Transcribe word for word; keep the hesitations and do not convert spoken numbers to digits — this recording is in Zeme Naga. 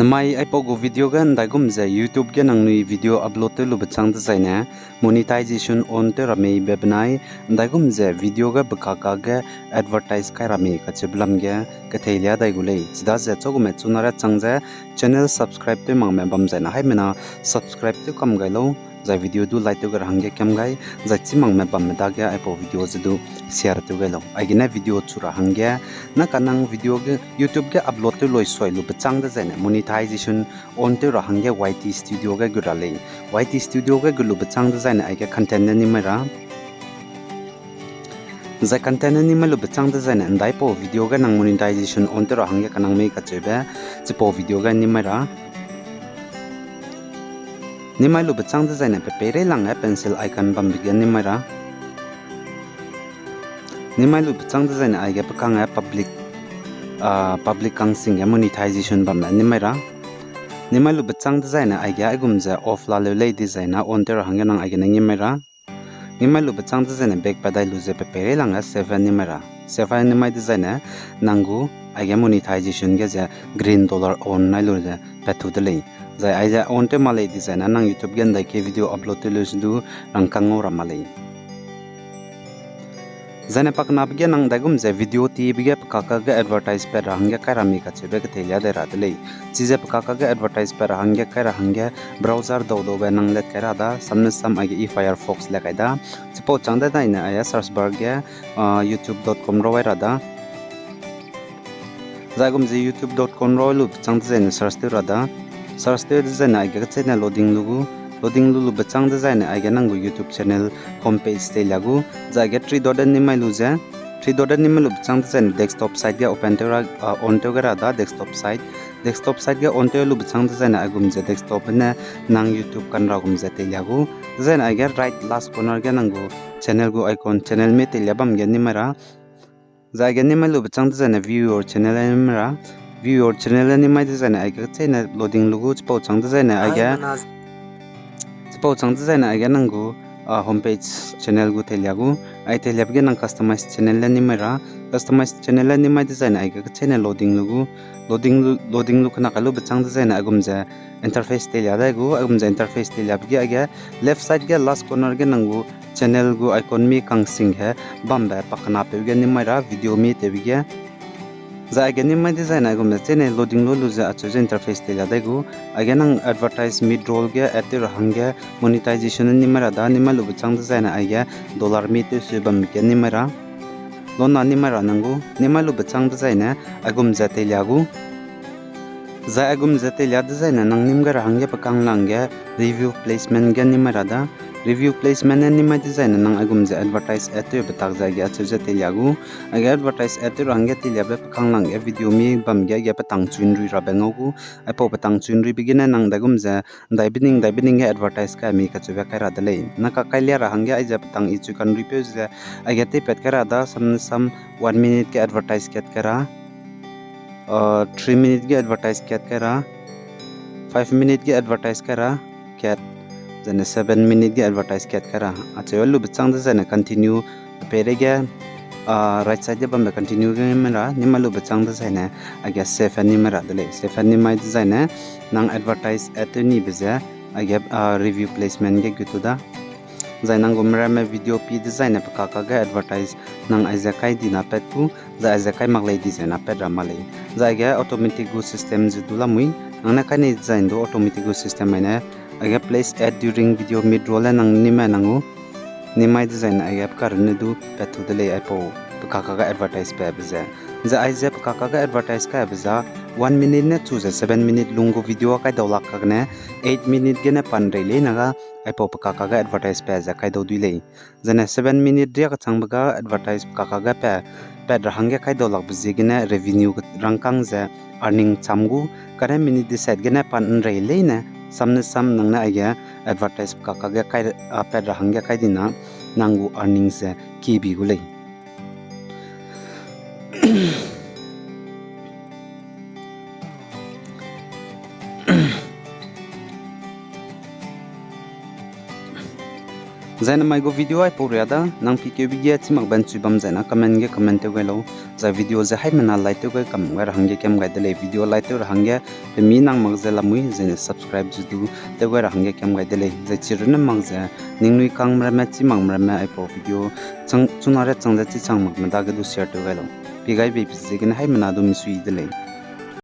Namai aipau gu video ge ndaigum ze YouTube ge nangnui video upload tew lube châng dezaine monetization on tew ra meibe benai ndaigum ze video ge bekaka ge advertise kai ra mei kacheube lam ge ketheilia dai gu lei. Chidaze chagume chuna ra chang ze channel subscribe tew makme bam zaine haimena subscribe tew kam gai lau, zai video du like tew gai ra hangge kiam gai, zai chî makme bamme dage aipau video ze du share tew gai lau. Aigene video chu ra hangge, na kanang video ge YouTube ge upload tew loi sui lube châng dezaine monetization on tew ra hangge Y T Studio ge gu ra lei. Y T Studio ge gu lube châng dezaine aige content ne nimai ra. Zai content ne nimai lube châng dezaine ndaipau video ge nang monetization on tew ra hangge kanang mei kacheube, chipau video ge nimai ra. Nimai lube châng dezaine pe peirei lang ge pencil icon bambe ge nimai ra. Nimai lube châng dezaine aige pe kangge public, ah, public kang sing ge monetization bamme nimai ra. Nimai lube châng dezaine aige aigum ze off laleu lei dezaine on tew ra hangge nang aigene nimai ra. Nimai lube châng dezaine back pa dai lu ze pe peirei lang ge save nimai ra. Save nimai dezaine nang gu aige monetization ge ze green dollar on nai lu ze pat tu de lei. Zai aize on tew ma lei dezaine nang YouTube ge ndai ke video upload tew lu se du rangkâng ngau ra ma lei. Zaine pakenabe ge nang ndaigum ze video tibe ge pekaka ge advertise pat ra hangge kai ra mei kacheube ketheilia dai ra de lei. Chize pekaka ge advertise pat ra hangge kai ra hangge browser dau daube nang let kai ra da, samne sam aige i Firefox le kai da. Chipau châng dezaine aige search bar ge, ah, youtube dot com ra wai ra da. Zai aigum ze youtube dot com ra wai lube châng dezaine search tew ra da. Search tew dezaine aige kecheîne loading lu gu. Loading lu lube châng dezaine aige nang gu YouTube channel homepage teilia gu. Zai aige three dot nimai lu ze, three dot nimai lube châng dezaine desktop site ge open tew ra, ah, on tew gai ra da desktop site. Desktop site ge on tew lube châng dezaine aigum ze desktop ne nang YouTube kanra gum ze teilia gu. Dezaine aige right last corner ge nang gu channel gu icon, channel mi teilia bam ge nimai ra. Zai aige nimai lube châng dezaine view your channel nimai ra. View your channel nimai dezaine aige kecheîne loading lu gu chipau châng dezaine aige chipau châng dezaine aige nang gu, ah, homepage channel gu teilia gu. Ai teiliabe ge nang customize channel nimai ra. Customize channel nimai dezaine aige kecheîne loading lu gu. Loading lu, loading lu kena kai lube châng dezaine aigum ze interface teilia dai gu. Aigum ze interface teiliabe ge aige left side ge last corner ge nang gu channel gu icon mi kang sing ge bambe pakenapeu ge nimai ra video mi tewbe ge. Zai aige nimai dezaine aigum ze cheîne loading lu lu ze acheu ze interface teilia dai gu. Aige nang advertise mid-roll ge add tew ra hangge monetization nimai ra da, nimai lube châng dezaine aige dollar mi tewseu bam ge nimai ra. Lona nimai ra nang gu, nimai lube châng dezaine aigum ze teilia gu. Zai aigum ze teilia dezaine nang nim gai ra hangge pe kanglang ge review placement ge nimai ra da. Review placement ne nimai dezaine nang aigum ze advertise add tewbe tak ze aige acheu ze teilia gu. Aige advertise add tew ra hangge teiliabe pe kanglang ge video mi bam ge aige petang chuinrui rabe ngau gu. Aipau petang chuinruibe gene nang ndaigum ze ndaibe ning ndaibe ning ge advertise kai mi kacheube kai ra de lei. Na kakailia ra hangge aize petang i chui kanruipeu ze aige teipat kai ra da, samne sam one minute ge advertise kat kai ra, ah, three minute ge advertise kat kai ra, five minute ge advertise kai ra, kat, zaine seven minute ge advertise kat kai ra. Acheu lube châng dezaine continue peireige, ah, right side ge bambe continue ge nimai ra, nimai lube châng dezaine aige save nimai ra de lei. Save nimai dezaine nang advertise add tew nibe ze aige, ah, review placement ge gu tu da. Zai nang gu meramme video pi dezaine pe kakage advertise nang aize kai dina pat gu, zai aize kai mak lei dizai na pat ra ma lei. Zai aige automatic gu system ze du lamui, nang ne kai nei dezaine du automatic gu system mai ne, aige place ad during video mid-roll le nang nimai nang gu, nimai dezaine aige pe karunne du pat tu de lei aipau pe kakage advertise pabe ze. Zai aize pe kakage advertise kaibe za one minute ne chu ze seven minute lung gu video a kai dau lak kagene eight minute gene pan rei lei na ga aipau pe kakage advertise pa ze kai dau dui lei. Zene seven minute ria kachangbe ga advertise pe kakage pa, pat ra hangge kai dau lakbe ziegene revenue rangkâng ze earning cham gu, kane minute deset gene pan nrei leine, samne sam nang ne aige advertise pe kakage kai, ah, pat ra hangge kai dina, nang gu earning ze kibi gu lei. Zai namai gu video aipau ria da, nang pikeube ge chî makbe ’nchui bam zai na comment ge comment tew gai lau. Zai video ze haimena like tew gai kam gai ra hangge kiam gai de lei, video like tew ra hangge, pemi nang mak ze lamui, zai ne subscribe zu du tew gai ra hangge kiam gai de lei. Zai chi runne mak ze, ningnui kangme ramme, chî makme ramme aipau video chang, chuna ria chang ze chî chang makme dage du share tew gai lau. Pi gai beibe ziegene haimena du misui de lei.